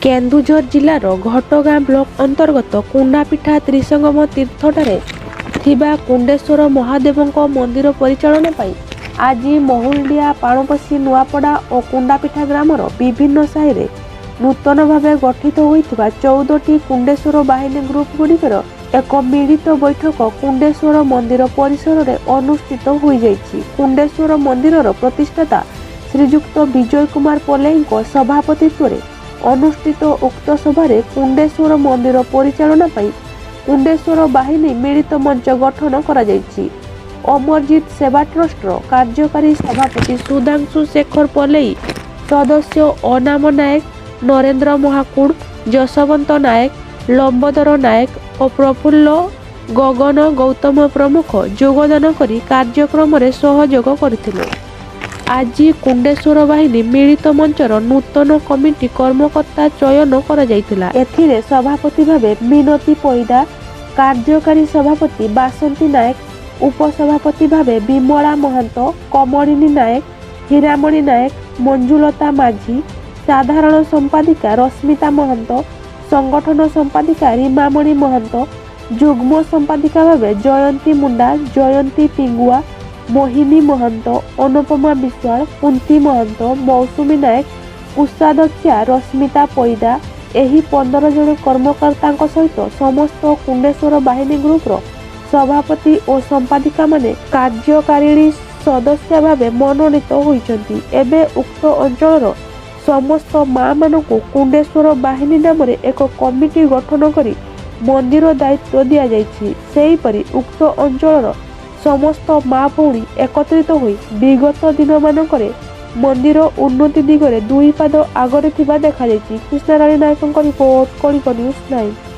କେନ୍ଦୁଝର ଜିଲ୍ଲାର ଘଟଗାଁ ବ୍ଲକ ଅନ୍ତର୍ଗତ କୁଣ୍ଡାପିଠା ତ୍ରିସଙ୍ଗମ ତୀର୍ଥଠାରେ ଥିବା କୁଣ୍ଡେଶ୍ୱର ମହାଦେବଙ୍କ ମନ୍ଦିର ପରିଚାଳନା ପାଇଁ ଆଜି ମହୁଲଡିଆ, ପାଣପଶି, ନୂଆପଡ଼ା ଓ କୁଣ୍ଡାପିଠା ଗ୍ରାମର ବିଭିନ୍ନ ସାହିରେ ନୂତନ ଭାବେ ଗଠିତ ହୋଇଥିବା 14ଟି କୁଣ୍ଡେଶ୍ୱର ବାହିନୀ ଗ୍ରୁପଗୁଡ଼ିକର ଏକ ମିଳିତ ବୈଠକ କୁଣ୍ଡେଶ୍ୱର ମନ୍ଦିର ପରିସରରେ ଅନୁଷ୍ଠିତ ହୋଇଯାଇଛି। କୁଣ୍ଡେଶ୍ୱର ମନ୍ଦିରର ପ୍ରତିଷ୍ଠାତା ଶ୍ରୀଯୁକ୍ତ ବିଜୟ କୁମାର ପଲେଇଙ୍କ ସଭାପତିତ୍ୱରେ ଅନୁଷ୍ଠିତ ଉକ୍ତ ସଭାରେ କୁଣ୍ଡେଶ୍ୱର ମନ୍ଦିର ପରିଚାଳନା ପାଇଁ କୁଣ୍ଡେଶ୍ୱର ବାହିନୀ ମିଳିତ ମଞ୍ଚ ଗଠନ କରାଯାଇଛି। ଅମରଜିତ ସେବା ଟ୍ରଷ୍ଟର କାର୍ଯ୍ୟକାରୀ ସଭାପତି ସୁଧାଂଶୁ ଶେଖର ପଲେଇ, ସଦସ୍ୟ ଅନାମ ନାୟକ, ନରେନ୍ଦ୍ର ମହାକୁଡ଼, ଯଶବନ୍ତ ନାୟକ, ଲମ୍ବୋଦର ନାୟକ ଓ ପ୍ରଫୁଲ୍ଲ ଗଗନ ଗୌତମ ପ୍ରମୁଖ ଯୋଗଦାନ କରି କାର୍ଯ୍ୟକ୍ରମରେ ସହଯୋଗ କରିଥିଲେ। ଆଜି କୁଣ୍ଡେଶ୍ୱର ବାହିନୀ ମିଳିତ ମଞ୍ଚର ନୂତନ କମିଟି କର୍ମକର୍ତ୍ତା ଚୟନ କରାଯାଇଥିଲା। ଏଥିରେ ସଭାପତି ଭାବେ ମିନତୀ ପଇଦା, କାର୍ଯ୍ୟକାରୀ ସଭାପତି ବାସନ୍ତୀ ନାୟକ, ଉପସଭାପତି ଭାବେ ବିମଳା ମହାନ୍ତ, କମଳିନୀ ନାୟକ, ହୀରାମଣି ନାୟକ, ମଞ୍ଜୁଲତା ମାଝୀ, ସାଧାରଣ ସମ୍ପାଦିକା ରଶ୍ମିତା ମହାନ୍ତ, ସଂଗଠନ ସମ୍ପାଦିକା ରୀମାମଣି ମହାନ୍ତ, ଯୁଗ୍ମ ସମ୍ପାଦିକା ଭାବେ ଜୟନ୍ତୀ ମୁଣ୍ଡା, ଜୟନ୍ତୀ ପିଙ୍ଗୁଆ, ମୋହିନୀ ମହାନ୍ତ, ଅନୁପମା ବିଶ୍ୱାଳ, କୁନ୍ତି ମହାନ୍ତ, ମୌସୁମୀ ନାୟକ, କୋଷାଧ୍ୟକ୍ଷା ରଶ୍ମିତା ପଇଦା, ଏହି 15 ଜଣ କର୍ମକର୍ତ୍ତାଙ୍କ ସହିତ ସମସ୍ତ କୁଣ୍ଡେଶ୍ୱର ବାହିନୀ ଗ୍ରୁପର ସଭାପତି ଓ ସମ୍ପାଦିକାମାନେ କାର୍ଯ୍ୟକାରିଣୀ ସଦସ୍ୟ ଭାବେ ମନୋନୀତ ହୋଇଛନ୍ତି। ଏବେ ଉକ୍ତ ଅଞ୍ଚଳର ସମସ୍ତ ମାମାନଙ୍କୁ କୁଣ୍ଡେଶ୍ୱର ବାହିନୀ ନାମରେ ଏକ କମିଟି ଗଠନ କରି ମନ୍ଦିର ଦାୟିତ୍ୱ ଦିଆଯାଇଛି। ସେହିପରି ଉକ୍ତ ଅଞ୍ଚଳର ସମସ୍ତ ମା ଭଉଣୀ ଏକତ୍ରିତ ହୋଇ ବିଗତ ଦିନମାନଙ୍କରେ ମନ୍ଦିର ଉନ୍ନତି ଦିଗରେ ଦୁଇ ପାଦ ଆଗରେ ଥିବା ଦେଖାଯାଇଛି। କୃଷ୍ଣାରାଣୀ ନାୟକଙ୍କ ରିପୋର୍ଟ, କଳିଙ୍ଗ ନ୍ୟୁଜ୍ 9।